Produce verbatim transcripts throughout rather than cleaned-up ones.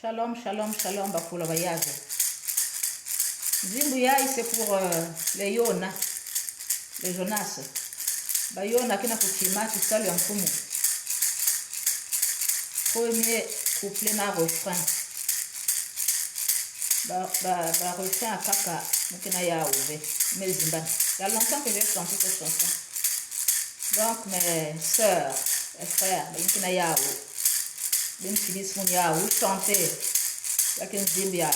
Shalom, shalom, shalom, bakulu ba yayi. Nzimbu yayi, c'est pour, euh, les Yona, les Jonas. Ba Yona ke na kukima kisalu ya Mfumu. Premier couplet na refrain. Ba, ba, ba refrain ya nkaka mu ke na yawu ve. Me zimbana. Il y a longtemps que j'ai chanté cette chanson. Donc, mes sœurs et frères, ba yina ke na yawu, beno filisi munu yawu, chanter. Ya ke nzimbu ya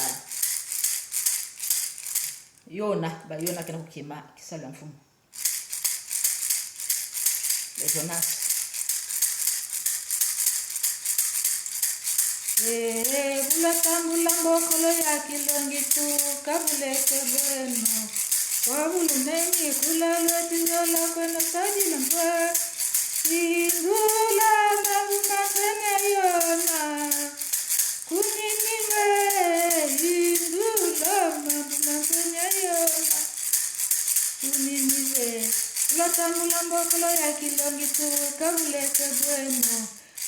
Yona, ba Yona ke na kukima kisalu ya Mfumu. Les Jonas. Eh, bu lwatambula mbokolo ya kilongi, tuka buleke bweno. Kwa bulumeni kula lweti yola kweno sadila mbwa. Yindula mambu ma ntwenia Yona. Ku Ninive, yindula mambu ma ntwenia Yona. Ku Ninive, bu lwatambula mbokolo ya kilongi, tuka buleke bweno.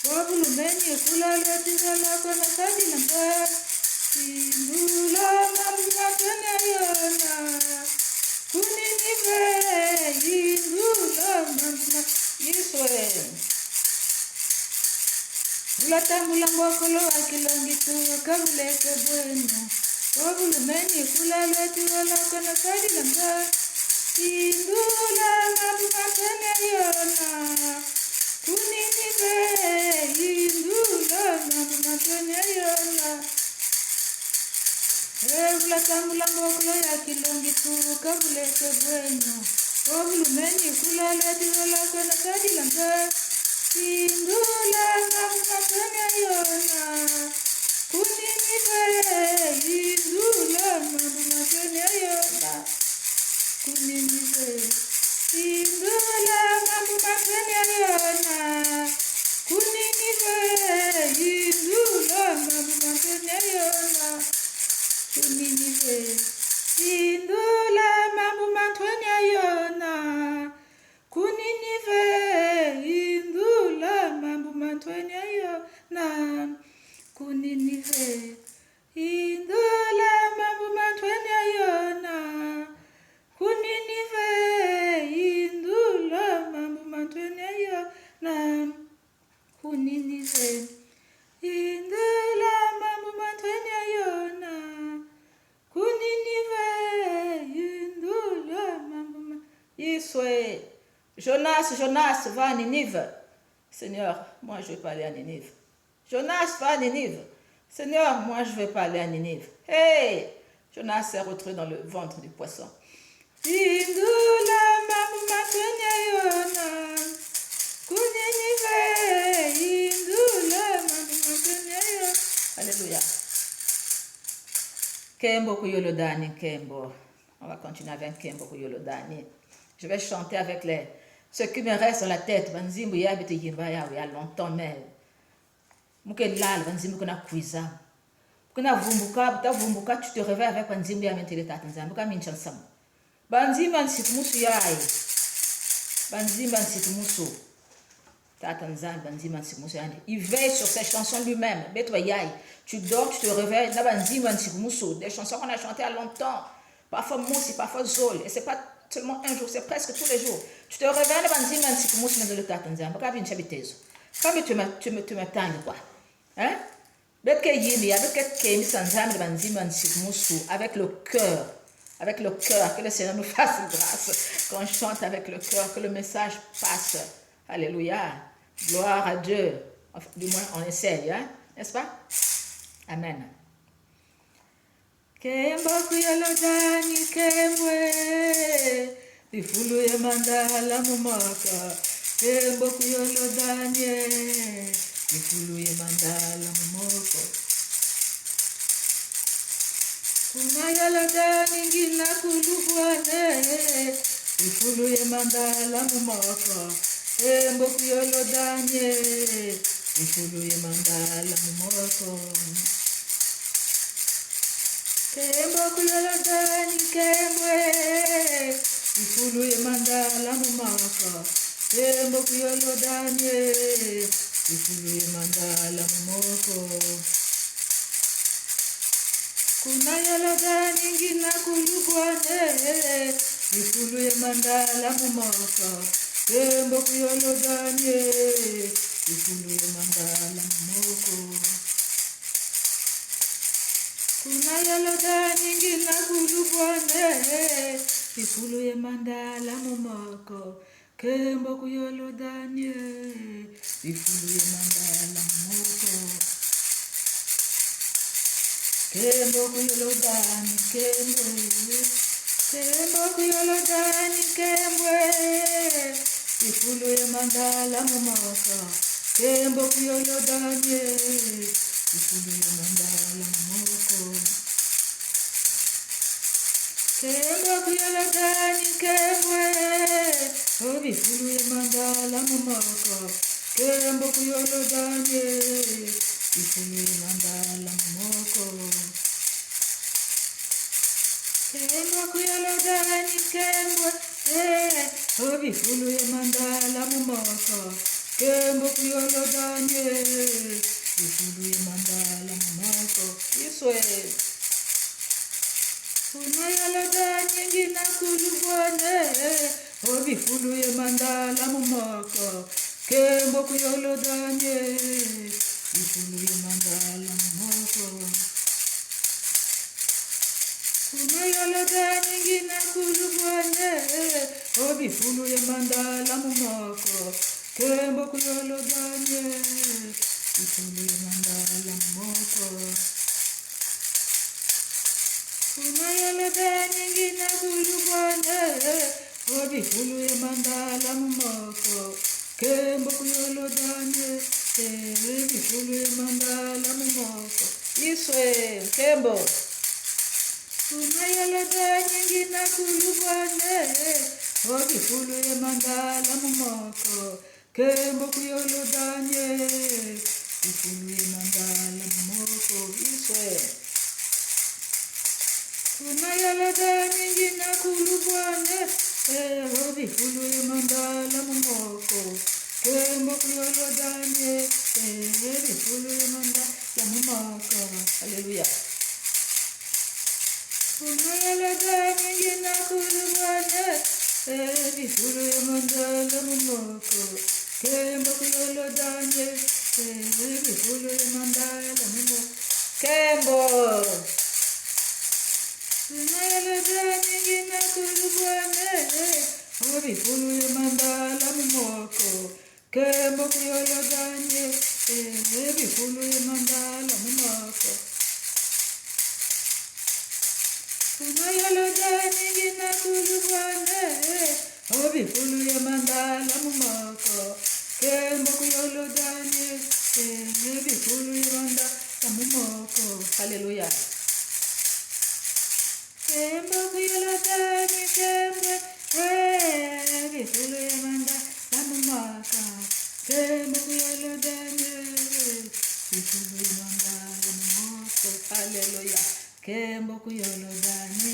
Kwa bulumeni kula lweti yola kweno sadila mbwa. Yindula mambu ma ntwenia Yona. Ku Ninive, yindula mambu ma Yesu. Bu lwatambula mbokolo ya kilongi, tuka buleke bweno. Kwa bulumeni kula lweti yola kweno sadila mbwa. Yindula mambu ma ntwenia Yona. Ku Ninive, yindula mambu ma ntwenia Yona. Eh, bu lwatambula mbokolo ya kilongi, tuka buleke bweno. Kwa bulumeni kula lweti yola kweno sadila mbwa. Yindula mambu ma ntwenia Yona. Ku Ninive, yindula mambu ma ntwenia Yona. Ku Ninive, yindula mambu ma ntwenia Yona. Ku Ninive, yindula mambu ma ntwenia Yona. Ku Ninive, yindula mambu ma ntwenia Yona. Ku Ninive, yindula mambu ma ntwenia Yona. Ku Ninive, yindula mambu ma ntwenia Yona. Ku Ninive, yindula mambu ma ntwenia Yona. Ku Ninive, yindula mambu ma ntwenia Yona. Ku Ninive, yindula mambu ma Yesu. Jonas, Jonas, va à Ninive. Seigneur, moi je vais pas aller à Ninive. Jonas, va à Ninive. Seigneur, moi je vais pas aller à Ninive. Hey! Jonas s'est retrouvé dans le ventre du poisson. Yindula mambu ma ntwenia Yona. Ku Ninive, yindula mambu ma ntwenia Yona. Alléluia. Nkembo ku Yolodani, nkembo. On va continuer avec nkembo ku Yolodani. Je vais chanter avec les, ce qui me reste dans la tête. Banzimbu ya beto yimba ya, ya longtemps, mais mu ke lala, banzimbu ke na kwiza. Mu ke na vumbuka, bu ta vumbuka, tu te réveilles avec banzimbu ya me ntele Tata Nzambi, ka mincha nsamu. Banzimbu ya nsikumusu yayi. Banzimbu ya nsikumusu. Tata Nzambi, banzimbu ya nsikumusu yandi. Il veille sur ses chansons lui-même. Beto ba yayi. Tu dors, tu te réveilles, na banzimbu ya nsikumusu. Des chansons qu'on a chantées à longtemps. Parfois mosi, parfois zole. Et c'est pas seulement un jour, c'est presque tous les jours. Tu te réveilles na banzimbu ya nsikumusu, na zole Tata Nzambi. Ka bincha bitezo. Ka me tu me, tu me, tu me tangi, quoi. Hein? Beto ke yimba ya, beto ke kembisa Nzambi na banzimbu ya nsikumusu, avec le cœur. Avec le cœur. Que le Seigneur nous fasse grâce. Qu'on chante avec le cœur, que le message passe. Alléluia. Gloire à Dieu. Enfin, du moins, on essaye, hein? N'est-ce pas? Amen. Nkembo ku Yolodani, nkembo e, bifulu ye mandala mu moko. Nkembo ku Yolodani e, bifulu ye mandala mu moko. Kuna Yolodani ngina kulubwana e, bifulu ye mandala mu moko. Nkembo ku Yolodani e, bifulu ye mandala mu moko. Nkembo ku Yolodani, nkembo e, bifulu ye mandala mu moko. Nkembo ku Yolodani e, bifulu ye mandala mu moko. Yolodani ngina kulubwane, bifulu ye mandala mu moko. Nkembo ku Yolodani, bifulu ye mandala mu moko. Kuna Yolodani ngina kulubwane, bifulu ye mandala mu moko. Nkembo ku Yolodani, bifulu ye mandala mu moko. Nkembo ku Yolodani, nkembo. Nkembo ku Yolodani, nkembo. Bifulu ye mandala mu moko. Nkembo ku Yolodani, bifulu ye mandala mu moko. Nkembo ku Yolodani, nkembo. O bifulu ye mandala mu moko. Nkembo ku Yolodani, bifulu ye mandala mu moko. Nkembo ku Yolodani, nkembo. Eh, o bifulu ye mandala mu moko. Nkembo ku Yolodani, bifulu ye mandala mu moko. Iswe. Kuna Yolodani ngina kulubwane, o bifulu ye mandala mu moko. Nkembo ku Yolodani, bifulu ye mandala mu moko. Kuna Yolodani ngina kulubwane, o bifulu ye mandala mu moko. Nkembo ku Yolodani, bifulu ye mandala mu moko. Kuna Yolodani ngina kulubwane, o bifulu ye mandala mu moko. Nkembo ku Yolodani, eh, bifulu ye mandala mu moko. Iswe, nkembo. Kuna Yolodani ngina kulubwane, o bifulu ye mandala mu moko. Nkembo ku Yolodani, bifulu ye mandala mu moko. Iswe. Kuna Yolodani ngina kulubwane, eh, o bifulu ye mandala mu moko. Nkembo ku Yolodani, eh, bifulu ye mandala mu moko. Alléluia. Kuna Yolodani ngina kulubwane, eh, bifulu ye mandala mu moko. Nkembo ku Yolodani, eh, bifulu ye mandala mu moko. Nkembo. Kuna Yolodani ngina kulubwane, eh, o bifulu ye mandala mu moko. Nkembo ku Yolodani, eh, bifulu ye mandala mu moko. Kuna Yolodani ngina kulubwane, eh, o bifulu ye mandala mu moko. Nkembo ku Yolodani, eh, bifulu ye mandala mu moko. Alléluia. Nkembo ku Yolodani, nkembo, eh, bifulu ye mandala mu moko. Nkembo ku Yolodani, eh, bifulu ye mandala mu moko. Alléluia. Nkembo ku Yolodani,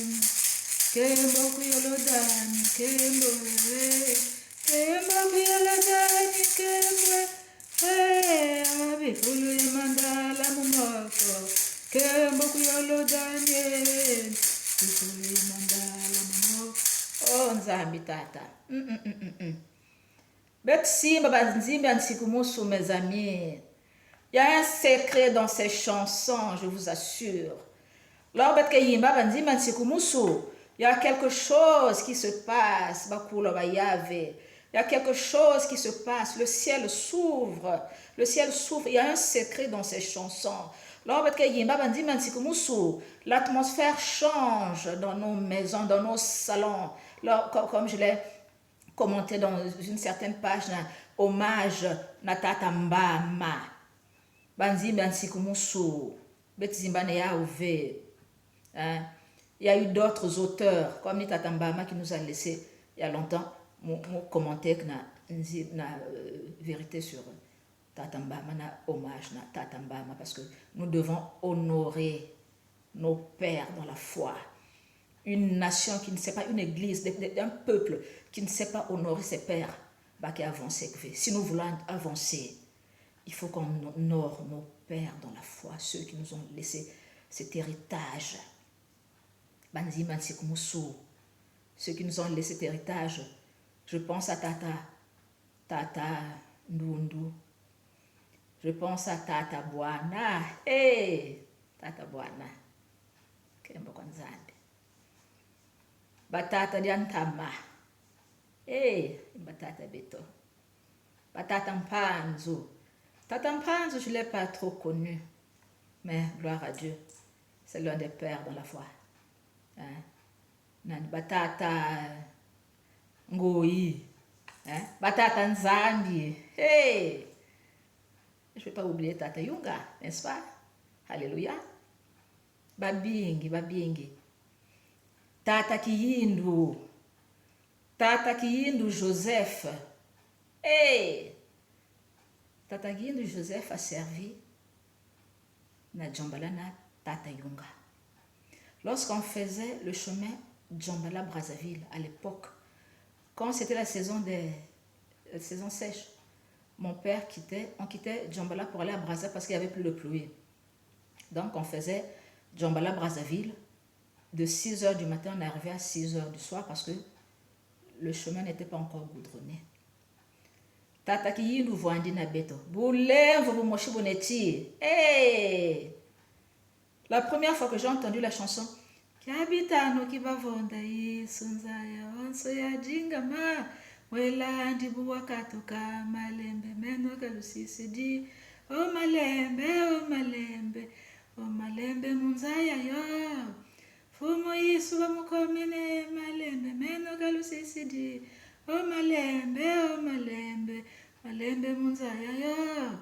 nkembo ku Yolodani, nkembo, eh. Nkembo ku Yolodani, nkembo, eh, bifulu ye mandala mu moko. Nkembo ku Yolodani, bifulu ye mandala mu moko. Oh, Nzambi Tata. Mm, mm, mm, mm, mm. Beto simba banzimba ya nsikumusu, mes amis. Il y a un secret dans ces chansons, je vous assure. Lorsque beto ke yimba banzimba ya nsikumusu, il y a quelque chose qui se passe, bakulu ba Yave. Il y a quelque chose qui se passe. Le ciel s'ouvre. Le ciel s'ouvre. Il y a un secret dans ces chansons. Lorsque beto ke yimba banzimba ya nsikumusu, l'atmosphère change dans nos maisons, dans nos salons. Là, co-, comme je l'ai commenté dans une certaine page, na hommage na Tata Mbama. Banzimba ya nsikumusu, beto zimba na yau ve. Hein? Il y a eu d'autres auteurs, comme ni Tata Mbama qui nous a laissé il y a longtemps, mu, mu commenter na nzi-, na, euh, vérité sur Tata Mbama, na hommage na Tata Mbama, parce que nous devons honorer nos pères dans la foi. Une nation qui ne sait pas, une église, de, de, un peuple qui ne sait pas honorer ses pères, bah, qui avance que fait. Si nous voulons avancer, il faut qu'on honore nos pères dans la foi, ceux qui nous ont laissé cet héritage. banzimba nsiku musu, ceux qui nous ont laissé cet héritage. Je pense à Tata, Tata Ndundu. Je pense à Tata Bwana. Hey, Tata Bwana. Nkembo kwa Nzambi. Batata dia ntama. Hey, batata beto. Batata Mpanzu. Tata Mpanzu, je l'ai pas trop connu. Mais gloire à Dieu. C'est l'un des pères dans la foi. Hein? Nani? Batata Ngoyi. Hein? Batata Nzambi. Hey! Je vais pas oublier Tata Yunga, n'est-ce pas? Alléluia. Babingi, babingi. Tata Kiyindu. Tata Kiyindu Joseph. Hey! Tata Kiyindu Joseph a servi na Djambala na Tata Yunga. Lorsqu'on faisait le chemin Djambala-Brazzaville à l'époque, quand c'était la saison des, la saison sèche, mon père quittait, on quittait Djambala pour aller à Brazza parce qu'il y avait plus de pluie. Donc on faisait Djambala-Brazzaville. De six heures du matin, on arrivait à six heures du soir parce que le chemin n'était pas encore goudronné. Tata Kiyindu vwandi na beto. Bulemvo bumosi buna ti. Hey! La première fois que j'ai entendu la chanson, kia bitanu ki bavonda Yesu nza ya wanso ya dingama, mwela ndibu wakatuka, malembe meno kalusisidi. O malembe, o malembe, o malembe mu nza ya yo. Mfumu Yesu bamukomene, malembe meno kalusisidi. O malembe, o malembe, malembe mu nza ya yo.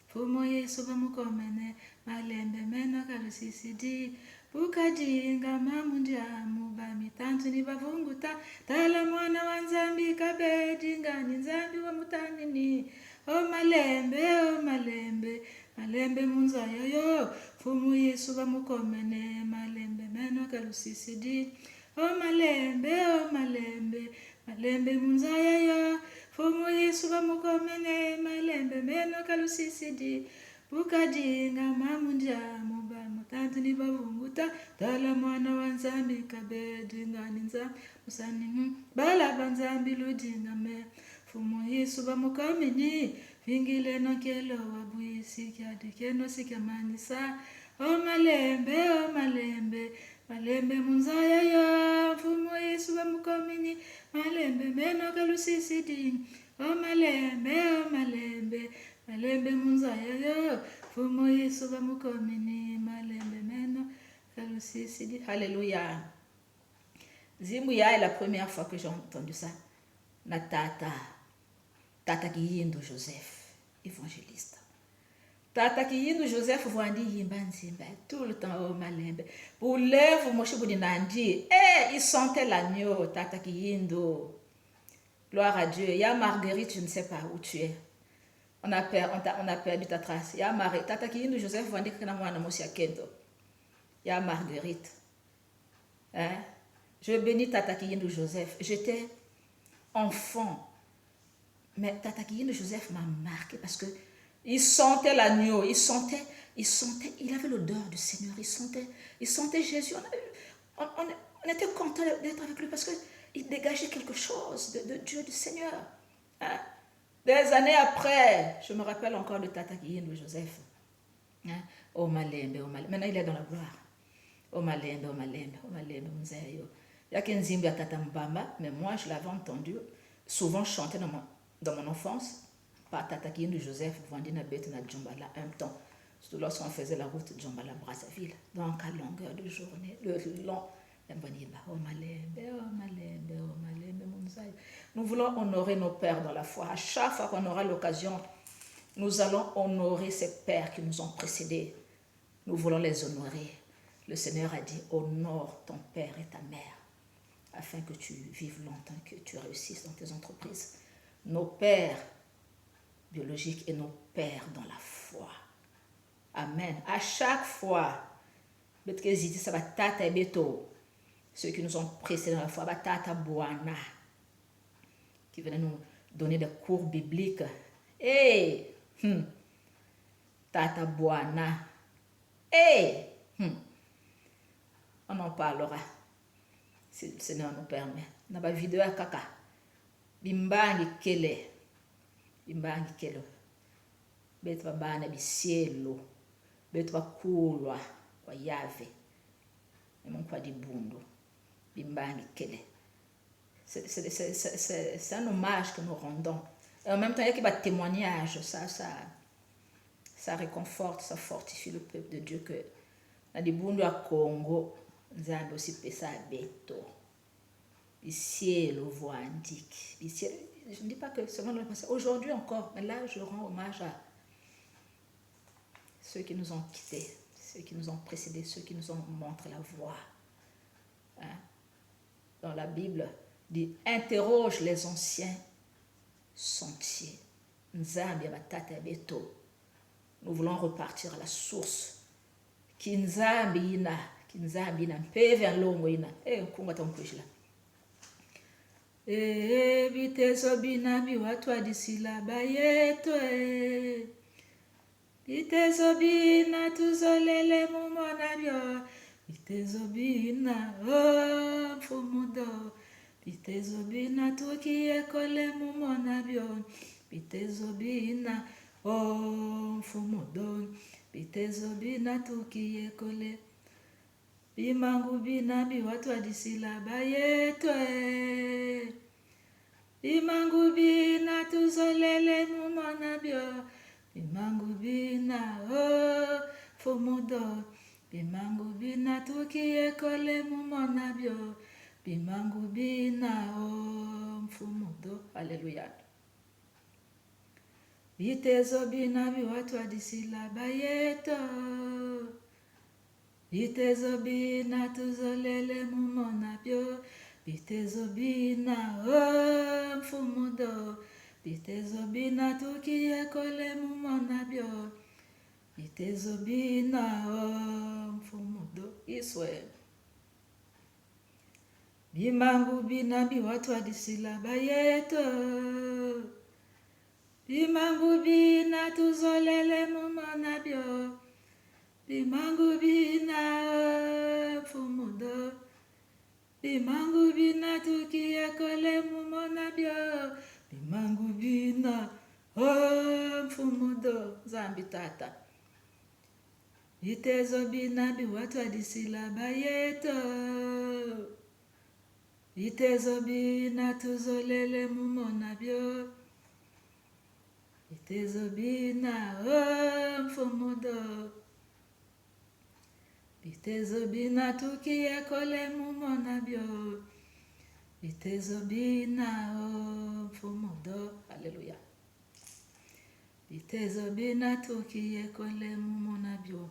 Mfumu Yesu bamukomene, malembe meno kalusisidi. Bu kadinga mamu ndiamu, bamitantu ni bavunguta. Tala mwana wa Nzambi kabedi, ngani Nzambi wamutanini. O malembe, o malembe, malembe mu nza ya yo. Mfumu Yesu bamukomene, malembe meno kalusisidi. O malembe, o malembe, malembe mu nza ya yo. Mfumu Yesu bamukomene, malembe meno kalusisidi. Bu kadinga mamu ndiamu, bamitantu ni bavunguta. Tala mwana wa Nzambi kabedi, ngani Nzambi musani mu. Bala ba Nzambi ludingame. Mfumu Yesu bamukomene, vingileno nkelo wa bwisi, kiadi kieno si kiamanisa. O malembe, o malembe, malembe mu nza ya yo. Mfumu Yesu bamukomene, malembe meno kalusisidi. O malembe, o malembe, malembe mu nza ya yo. Mfumu Yesu bamukomene, malembe meno kalusisidi. Alléluia. Nzimbu yayi, la première fois que j'ai entendu ça, na tata, tata Kiyindu Joseph, évangéliste. Tata Kiyindu Joseph vwandi yimba nzimba tout le temps, o malembe. Bulemvo bumosi buna ti. Eh, il sentait l'agneau, tata Kiyindu. Gloire à Dieu. Ya Marguerite, je ne sais pas où tu es. On a per-, on t'a, on a perdu ta trace. Ya Marie, tata Kiyindu Joseph vwandi kaka na mwana mosi ya kento. Ya Marguerite. Hein? Je bénis tata Kiyindu Joseph. J'étais enfant. Mais tata Kiyindu Joseph m'a marqué parce que il sentait l'agneau, il sentait, il sentait, il avait l'odeur du Seigneur, il sentait, il sentait Jésus. On a eu, on, on, on était content d'être avec lui parce que il dégageait quelque chose de, de Dieu, du Seigneur. Hein? Des années après, je me rappelle encore de tata Kiyindu Joseph. Hein? O malembe, o malembe. Maintenant, il est dans la gloire. O malembe, o malembe, o malembe mu nza ya yo. Ya ke nzimbu ya tata Mbamba, mais moi, je l'avais entendu souvent chanter dans mon, dans mon enfance, par tata Kiyindu Joseph, vwandi na beto na Djambala un temps. Surtout lorsqu'on faisait la route Djambala-Brazzaville. Donc, à longueur de journée, le long, ya vwandi yimba, o malembe, o malembe, o malembe mu nza ya yo. Nous voulons honorer nos pères dans la foi. À chaque fois qu'on aura l'occasion, nous allons honorer ces pères qui nous ont précédés. Nous voulons les honorer. Le Seigneur a dit, honore ton père et ta mère, afin que tu vives longtemps, que tu réussisses dans tes entreprises. Nos pères biologiques et nos pères dans la foi. Amen. À chaque fois, beto ke zitisa batata ya beto, ceux qui nous ont précédés dans la foi, batata Bwana, qui venaient nous donner des cours bibliques. Eh, hmm. Tata Bwana. Eh, hmm. On en parlera. Si le Seigneur nous permet. Na ba vidéo ya nkaka. Bimbangi kele. Bimbangi kele. Beto ba bana bisielo. Beto ba kulwa kwa Yave. Emo nkwa dibundu. Bimbangi kele. C'est, c'est, c'est, c'est, c'est, c'est un hommage que nous rendons. Et en même temps, il y a qui va témoignage. Ça, ça, ça réconforte, ça fortifie le peuple de Dieu que na dibundu ya Congo, Nzambi aussi pesa beto. Bisielo vwandiki. Bisielo, je ne dis pas que seulement dans le passé. Aujourd'hui encore, mais là, je rends hommage à ceux qui nous ont quittés, ceux qui nous ont précédés, ceux qui nous ont montré la voie. Hein? Dans la Bible, dit, interroge les anciens sentiers. Nzambi ya batata ya beto. Nous voulons repartir à la source. Kinzambi ina, kinzambi ina, mpeve ya longo ina. Eh, nkunga ta nkwizila. Eh, bitezo bina bi watwadisila bayeto, eh. Bitezo bina tuzolele mu mona bio. Bitezo bina, oh, Mfumu do. Bitezo bina tukiyekole mu mona bio. Bitezo bina, oh, Mfumu do. Bitezo bina tukiyekole. Bimangu bina bi watwadisila bayeto, eh. Bimangu bina tuzolele mu mona bio. Bimangu bina, oh, Mfumu do. Bimangu bina tukiyekole mu mona bio. Bimangu bina, oh, Mfumu do. Alléluia. Bitezo bina bi watwadisila bayeto. Bitezo bina tuzolele mu mona bio. Bitezo bina, oh, Mfumu do. Bitezo bina tukiyekole mu mona bio. Bitezo bina, oh, Mfumu do. Iswe. Bimangu bina bi watwadisila bayeto. Bimangu bina tuzolele mu mona bio. Bimangu bina, Mfumu do. Bimangu bina tukiyekole mu mona bio. Bimangu bina, oh, Mfumu do. Nzambi Tata. Bitezo bina bi watwadisila bayeto. Bitezo bina tuzolele mu mona bio. Bitezo bina, oh, Mfumu do. Bitezo bina tukiyekole mu mona bio. Bitezo bina, oh, Mfumu do. Alléluia. Bitezo bina tukiyekole mu mona bio.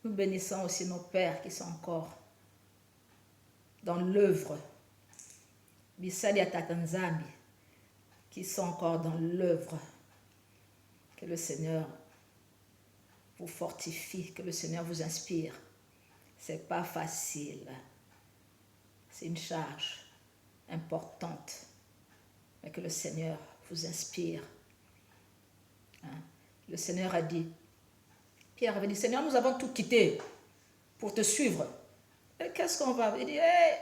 Nous bénissons aussi nos pères qui sont encore dans l'œuvre. Bisadi ya Tata Nzambi qui sont encore dans l'œuvre. Que le Seigneur vous fortifie, que le Seigneur vous inspire. C'est pas facile. C'est une charge importante. Mais que le Seigneur vous inspire. Hein? Le Seigneur a dit, Pierre avait dit, Seigneur, nous avons tout quitté pour te suivre. Et qu'est-ce qu'on va? Il dit, hey,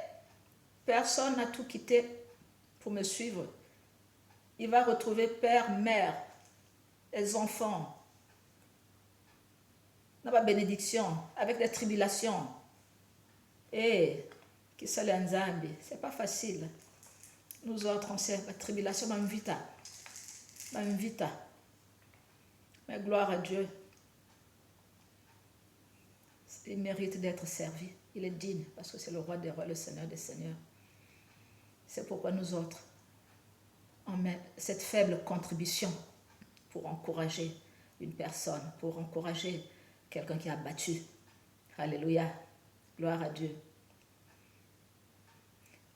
personne n'a tout quitté pour me suivre. Il va retrouver père, mère, les enfants, na ba bénédiction, avec des tribulations. Eh, kisalu ya Nzambi, c'est pas facile. Nous autres, on sait, ba tribulation, ba mvita. Ba mvita. Mais gloire à Dieu. Il mérite d'être servi. Il est digne, parce que c'est le roi des rois, le Seigneur des seigneurs. C'est pourquoi nous autres, on met cette faible contribution pour encourager une personne, pour encourager quelqu'un qui est abattu. Alléluia. Gloire à Dieu.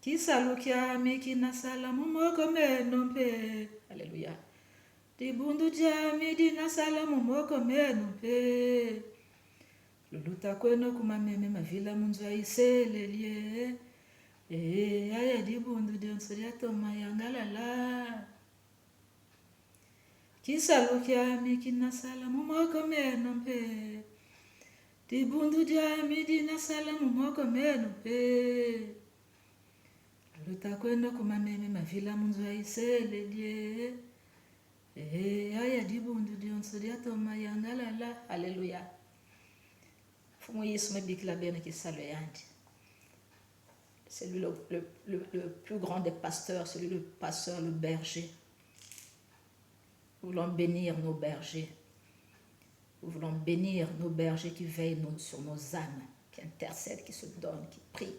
Kisalu kiami kina sala mu moko meno mpe. Alléluia. Dibundu diami dina sala mu moko meno mpe. Luluta kweno ku mameme mavila mu nzo ya Iseleli. Eh, yaya, dibundu dionso diatoma yangalala. Kisalu kiami kina sala mu moko meno mpe. Dibundu diami dina sala mu moko meno mpe. Luta kwenda ku mameme mavila mu nzo ya iselele. Eh, yaya dibundu dionso diatoma yangalala. Alléluia. Mfumu Yesu me bikila beno kisalu ya yandi. C'est lui le, le, le, le plus grand des pasteurs, c'est lui le pasteur, le berger. Nous voulons bénir nos bergers. Nous voulons bénir nos bergers qui veillent nos- sur nos âmes, qui intercèdent, qui se donnent, qui prient,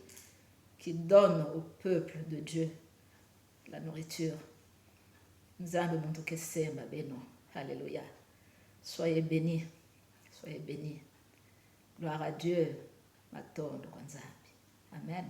qui donnent au peuple de Dieu la nourriture. Nzambi muntu ke semba beno. Alléluia. Soyez bénis. Soyez bénis. Gloire à Dieu. Matondo kwa Nzambi. Amen.